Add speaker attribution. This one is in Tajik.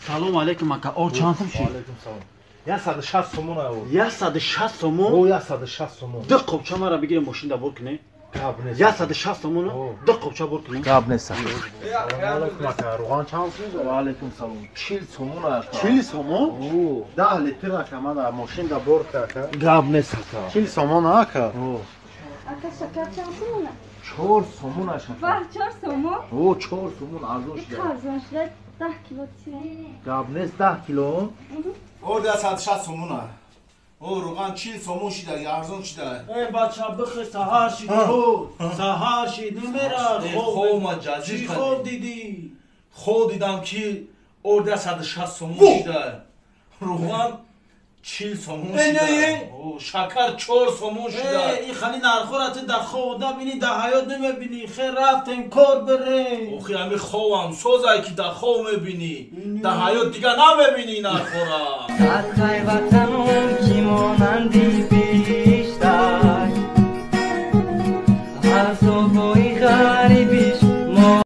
Speaker 1: Салом алейкум, ака. Ор чанд сум шид?
Speaker 2: Алейкум салом. 160 сомон ай.
Speaker 1: 160 сомон?
Speaker 2: О, 160 сомон.
Speaker 1: Ду қопча мара бигирем, мошинда бор кунем.
Speaker 2: Гап нест.
Speaker 1: 160 сомон, ду қопча бор кунем.
Speaker 2: Гап нест. Салом алейкум, ака. Руған чанд сум? Ва алейкум салом. 40 сомон ака.
Speaker 3: 40 сомон?
Speaker 2: О,
Speaker 3: 10 литр, ака, мана мошинда бор ка, ака.
Speaker 2: Гап нест, ака.
Speaker 3: 40 сомон, ака.
Speaker 2: О,
Speaker 4: Ака, шакар чанд сомона?
Speaker 2: 4 сомон аша.
Speaker 4: Вах, 4 сомон?
Speaker 2: О, 4 сомон арзон шуда.
Speaker 4: Арзон шуда, 10 кило тира.
Speaker 2: Гап нест, 10 кило.
Speaker 5: Орд 160 сомона. О, руған 40 сомон шида, арзон шида.
Speaker 1: Эй, бача, бихе, саҳар шид, хоб. Саҳар шид, намера.
Speaker 5: Хоб ма ҷазир.
Speaker 1: Чӣ хоб дидӣ?
Speaker 5: Хоб дидам, ки орд 160 сомон шида. Руған 40 сомон шида. О, шакар 4 сомон шида.
Speaker 1: Эй, ин хали нархора ту дар хоб набинӣ, дар ҳаёт намебинӣ. Хер, рафтем, кор бирем.
Speaker 5: Охи, ҳами хобам созай, ки дар хоб мебинӣ. Дар ҳаёт дига намебинӣ нархора.
Speaker 6: Садқай ватаном, ки монанди биҳиштай, азобои ғариб.